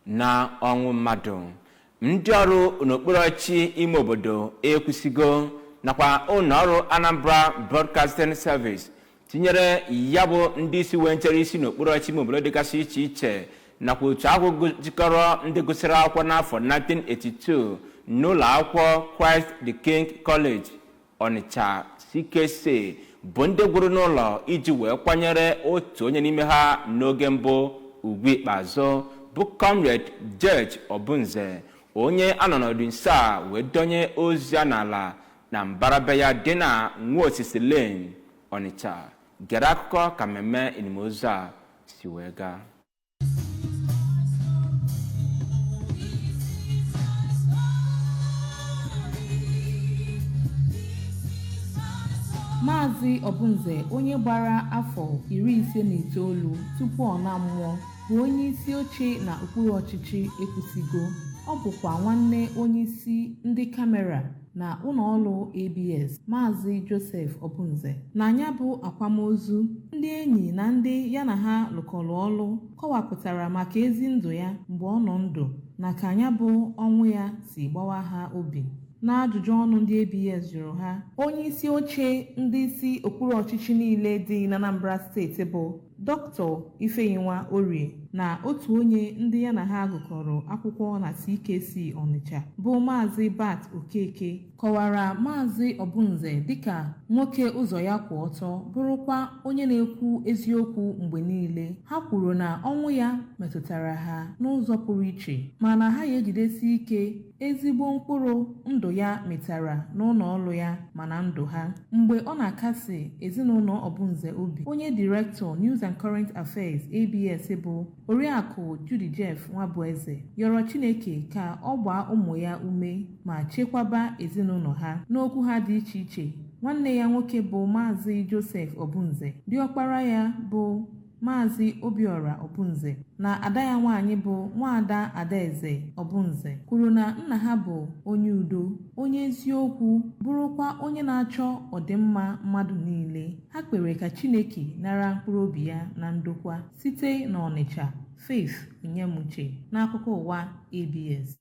Na ọnwụ mmadụ, ndị ọrụ n'okpuru ọchị ime obodo Ekwusigo nakwa ụlọ ọrụ Anambra Broadcasting Service, tinyere ya bụ ndị isi wee nchere isi n'okpuru ọchị ime obodo dịgasị iche iche, nakwa otu ahụ jikọrọ ndị gụsịrị akwụkwọ n'afọ 1982 n'ụlọ akwụkwọ Christ the King College Ọnịcha, CKC, bụ ndị gwuru n'ụlọ iji wee kwanyere otu onye n'ime ha n'oge mbụ ugwu ikpeazụ, bụ Comrade George Obunze, onye a nọ n'ọdụ nso a wee donye ozu ya n'ala na mbara be ya dị na Nwaosisi Lane, Ọnịcha. Gere akụkọ ka mmemme enimozu a si wee gaa. Maazị Obunze, onye gbara afọ 59 tupu ọ na mmụọ, bụ onye isi oche na okpuru ọchịchị Ekwusigo. Ọ bụkwa nwanne onye isi ndị kamera na ụlọọrụ ABS, Maazị Joseph Obunze. Na ya bụ akwamozu, ndị enyi na ndị ya na ha lụkọrọ ọrụ kọwapụtara maka ezi ndụ ya mgbe ọ nọ ndụ na ka ya bụ ọnwụ ya si gbawa ha obi. N'ajụjụ ọnụ ndị ABS jụrụ ha, onye isi oche ndị isi okpuru ọchịchị niile dị n'Anambra Steeti bụ Dr. Ifeyinwa Orie na otu onye ndị ya na ha gụkọrọ akwụkwọ na CKC Ọnịcha bụ Maazị Bat Okeke kọwara Maazị Obunze dịka nwoke ụzọ ya kwụ ọtọ, bụrụkwa onye na-ekwu eziokwu mgbe niile. Ha kwuru na ọnwụ ya metụtara ha n'ụzọ pụrụ iche, mana ha ya ejidesi ike ezigbo mkpụrụ ndụ ya mịtara n'ụlọ ọrụ ya ma na ndụ ha. Mgbe ọ na-akasi ezinụlọ Obunze obi, onye Director, News and Current Affairs ABS bụ Oriakụ Judy Jeff Nwabueze yọrọ Chineke ka ọ gbaa ụmụ ya ume ma chekwaba ezinụlọ ha. N'okwu ha dị iche iche, nwanne ya nwoke bụ Maazị Joseph Obunze, diọkpara ya bụ Maazị Obiora Obunze na ada ya nwaanyị bụ Nwaada Adaeze Obunze kwuru na nna ha bụ onye udo, onye eziokwu, bụrụkwa onye na-achọ ọdịmma mmadụ niile. Ha kpere ka Chineke nara mkpụrụ obi ya na ndokwa. Site n'Ọnịcha, Faith Onyemuche, n'akụkọ ụwa ABS.